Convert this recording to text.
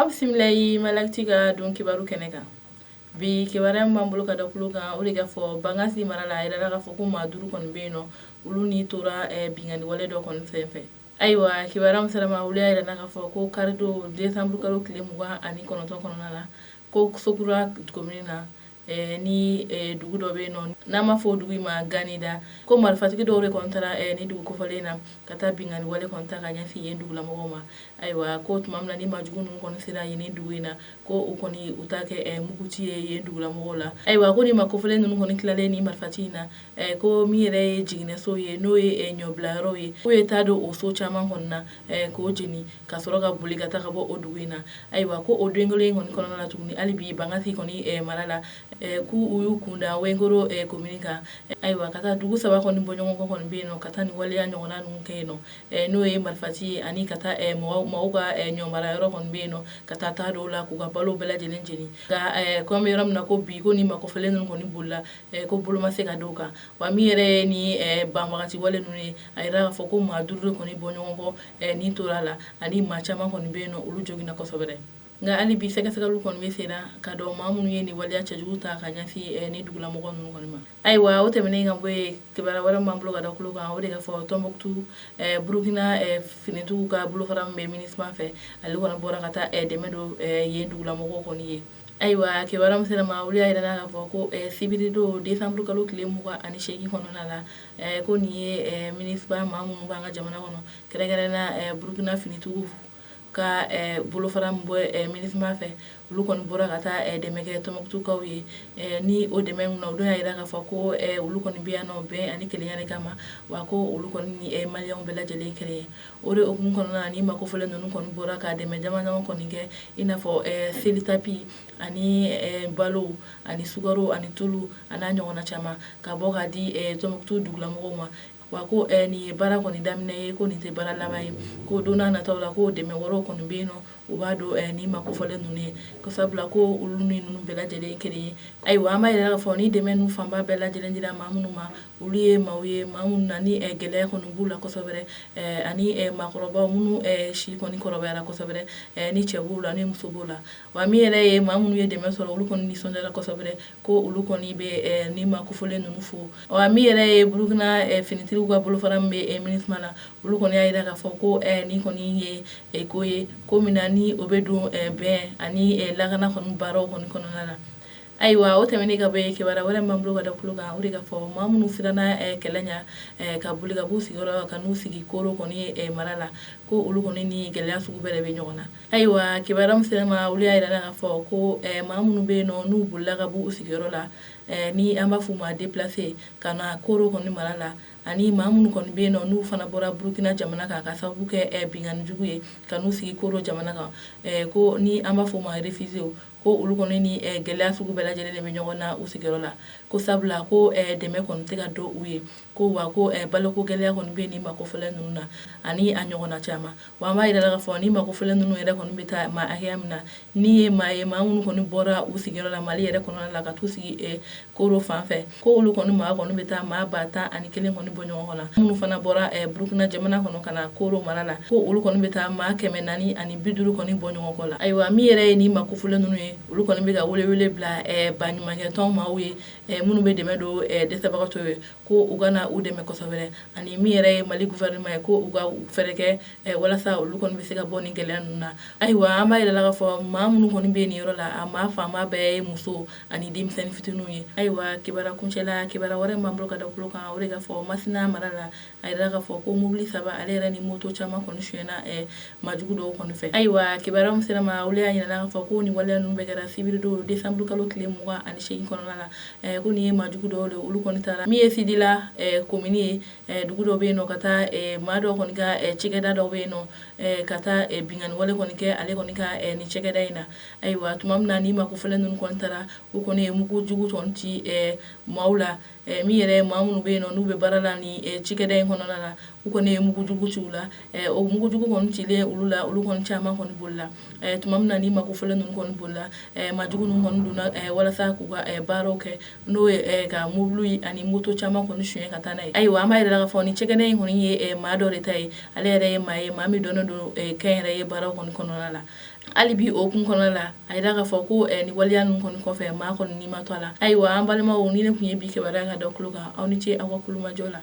Aw bisimila yi Mali Actu ka don kibaru kɛnɛ kan. Bi kibaruya min b'an bolo ka da tulo kan, o de ka fɔ Bankasi mara la, a yirala k'a fɔ ko maa 5 kɔni bɛ yen nɔ, olu ni tora binkanni wale dɔ kɔni senfɛ. Ayiwa, kibaruya min sera ma, olu y'a yira k'a fɔ ko karidon décembre kalo tile 29 kɔnɔna la, ko Sokura komini na, ni dugu dɔ bɛ yen nɔ n'an b'a fɔ o dugu in ma Ganida, ko marifatigi dɔw de kɔni taara ni dugu kofɔlen na ka taa binkanni wale kɔni ta ka ɲɛsin yen dugulamɔgɔw ma. Ayiwa, ko tuma min na ni maajugu ninnu kɔni sera yen dugu in na, ko u kɔni u ta kɛ muguci ye yen dugulamɔgɔw la. Ayiwa, ko ni maa kofɔlen ninnu kɔni tilalen ni marifaci in na, ko min yɛrɛ ye jiginɛso ye, n'o ye ɲɔbilayɔrɔw ye, k'u ye taa don o so caman kɔni na k'o jeni ka sɔrɔ ka boli ka taa ka bɔ o dugu in na. Ayiwa, ko o don kelen in kɔni kɔnɔna la tuguni, hali bi Bankasi kɔni mara la, k'u u y'u kun da Wengoro komini kan. Ayiwa, ka taa dugu 3 kɔni bɔ ɲɔgɔn kɔ kɔni bɛ yen nɔ, ka taa nin waleya ɲɔgɔnna ninnu kɛ yen nɔ, n'o ye marifaci ye, ani ka taa mɔgɔw ka ɲɔmara yɔrɔ kɔni bɛ yen nɔ, ka taa taa dɔw la k'u ka balo bɛɛ lajɛlen jeni. Nka ko an bɛ yɔrɔ min na ko bi, ko ni maa kofɔlen ninnu kɔni bolila, ko bolo ma se ka d'u kan. Wa min yɛrɛ ye ni banbagaci wale ninnu ye, a yira k'a fɔ ko maa 5 de kɔni bɔ ɲɔgɔn kɔ ni tora a la, ani maa caman kɔni bɛ yen nɔ, olu joginna kosɛbɛ. Nka hali bi sɛgɛsɛgɛliw kɔni bɛ sen na ka dɔn maa minnu ye nin waleya cɛjugu ta ka ɲɛsin ni dugulamɔgɔ ninnu kɔni ma. Ayiwa, o tɛmɛnen ka bɔ yen, kibaruya wɛrɛ min b'an bolo ka da tulo kan, o de ka fɔ Tɔnbɔkutu, Burukina finitigiw ka bolofara min bɛ MINUSMA fɛ, ale kɔni bɔra ka taa dɛmɛ don yen dugulamɔgɔw kɔni ye. Ayiwa, kibaruya min sera ma, olu y'a yira k'a fɔ ko sibiridon décembre kalo tile 28 kɔnɔna la, ko nin ye MINUSMA maa minnu b'an ka jamana kɔnɔ, kɛrɛnkɛrɛnnenya Burukina finitigiw ka bolofara min bɔ MINUSMA fɛ, olu kɔni bɔra ka taa dɛmɛ kɛ Tɔnbɔkutukaw ye. Ni o dɛmɛ na, olu y'a yira k'a fɔ ko olu kɔni bɛ yan nɔ bɛn ani kelenya de kama, wa ko olu kɔni ni Maliyɛnw bɛɛ lajɛlen kelen ye. O de hukumu kɔnɔna na, ni maa kofɔlen ninnu kɔni bɔra ka dɛmɛ dama dama kɔni kɛ, i n'a fɔ selitapi ani balo ani sukaro ani tulu a n'a ɲɔgɔnna caman, ka bɔ k'a di Tɔnbɔkutu dugulamɔgɔw ma. Wa ko nin ye baara kɔni daminɛ ye, ko nin tɛ baara laban ye, ko don n'a nataw la, ko dɛmɛ wɛrɛw kɔni bɛ yen nɔ, u b'a don ni maa kofɔlen ninnu ye, ko sabula ko olu ni ninnu bɛɛ lajɛlen kelen ye. Ayiwa, an b'a yira k'a fɔ ni dɛmɛ ninnu fanba bɛɛ lajɛlen dira maa minnu ma, olu ye maaw ye, maa minnu na ni gɛlɛya kɔni b'u la kosɛbɛ, ani maakɔrɔbaw minnu si kɔni kɔrɔbayara kosɛbɛ, ni cɛ b'u la ni muso b'u la. Wa min yɛrɛ ye maa minnu ye dɛmɛ sɔrɔ, olu kɔni nisɔndiyara kosɛbɛ, ko olu kɔni bɛ ni maa kofɔlen ninnu fo. Wa min yɛrɛ ye Burukina finitigiw ka bolofara min bɛ MINUSMA na, olu kɔni y'a yira k'a fɔ ko nin kɔni ye ko ye, ko min na ni o bɛ don bɛn ani lakana kɔni baaraw kɔni kɔnɔna la. Ayiwa, o tɛmɛnen ka bɔ yen, kibaruya wɛrɛ min b'an bolo ka da tulo kan, o de ka fɔ maa minnu siranna kɛlɛ ɲɛ ka boli ka b'u sigiyɔrɔ ka n'u sigi Koro kɔni mara la, ko olu kɔni ni gɛlɛya sugu bɛɛ de bɛ ɲɔgɔn na. Ayiwa, kibaruya min sera ma, olu y'a yira k'a fɔ ko maa minnu bɛ yen nɔ, n'u bolila ka b'u sigiyɔrɔ la, ni an b'a f'u ma déplacé, ka na Koro kɔni mara la, ani maa minnu kɔni bɛ yen nɔ, n'u fana bɔra Burukina jamana kan ka sababu kɛ binkanni jugu ye ka n'u sigi Koro jamana kan, ko ni an b'a f'u ma réfugiés, ko olu kɔni ni gɛlɛya sugu bɛɛ lajɛlen de bɛ ɲɔgɔn na u sigiyɔrɔ la, ko sabula ko dɛmɛ kɔni tɛ ka don u ye, ko wa ko baloko gɛlɛya kɔni bɛ nin maa kofɔlen ninnu na ani a ɲɔgɔnna caman. Wa an b'a yira k'a fɔ ni maa kofɔlen ninnu yɛrɛ kɔni bɛ taa maa hakɛya min na, ni ye maa ye, maa minnu kɔni bɔra u sigiyɔrɔ la Mali yɛrɛ kɔnɔna la ka t'u sigi Koro fan fɛ, ko olu kɔni maa kɔni bɛ taa maa 11,000 kɔni bɔ ɲɔgɔn na. Minnu fana bɔra Burukina jamana kɔnɔ ka na Koro mara la, ko olu kɔni bɛ taa maa 450 kɔni bɔ ɲɔgɔn kɔ la. Ayiwa, min yɛrɛ ye ni maa kofɔlen ninnu ye, olu kɔni bɛ ka welewele bila baɲumankɛtɔn maaw ye, minnu bɛ dɛmɛ don dɛsɛbagatɔw ye, ko u ka na u dɛmɛ kosɛbɛ, ani min yɛrɛ ye Mali gouvernement ye, ko u ka fɛɛrɛ kɛ walasa olu kɔni bɛ se ka bɔ nin gɛlɛya ninnu na. Ayiwa, an b'a yira k'a fɔ maa minnu kɔni bɛ nin yɔrɔ la, a maa fanba bɛɛ ye muso ani denmisɛnnin fitininw ye. Ayiwa, kibaruya kuncɛla, kibaruya wɛrɛ min b'an bolo ka da tulo kan, o de k'a fɔ Masina mara la, a yira k'a fɔ ko mobili 3 ale yɛrɛ ni moto caman kɔni sonyɛna maajugu dɔw kɔni fɛ. Ayiwa, kibaruya min sera ma, olu y'a yira k'a fɔ ko nin waleya ninnu bɛɛ kɛra sibiridon décembre kalo tile 28 kɔnɔna la, ko nin ye maajugu dɔw de, olu kɔni taara min ye Sidila komini ye, dugu dɔ bɛ yen nɔ, ka taa maa dɔw kɔni ka cɛkɛda dɔw bɛ yen nɔ, ka taa binkanni wale kɔni kɛ ale kɔni ka nin cɛkɛda in na. Ayiwa, tuma min na ni maa kofɔlen ninnu kɔni taara, u kɔni ye mugu jugu kɔni ci maaw la. Min yɛrɛ maa minnu bɛ yen nɔ n'u bɛ baara la ni cikɛda in kɔnɔna la, u kɔni ye mugujugu ci u la. O mugujugu kɔni cilen olu la, olu kɔni caman kɔni bolila. Tuma min na ni maa kofɔlen ninnu kɔni bolila, maajugu ninnu kɔni donna walasa k'u ka baaraw kɛ, n'o ye ka mobili ani moto caman kɔni suɲɛ ka taa n'a ye. Ayiwa, an b'a yira k'a fɔ ni cakɛda in kɔni ye maa dɔ de ta ye. Ale yɛrɛ ye maa ye, maa min dɔnnen don kɛnyɛrɛye baaraw kɔni kɔnɔna la. Hali bi o kun kɔnɔna la, a yira k'a fɔ ko ni waleya ninnu kɔni kɔfɛ, maa kɔni ni ma to a la. Ayiwa, an balimaw, ni ne tun ye bi kibaruya ka da tulo kan. Aw ni ce aw ka kulomajɔ la.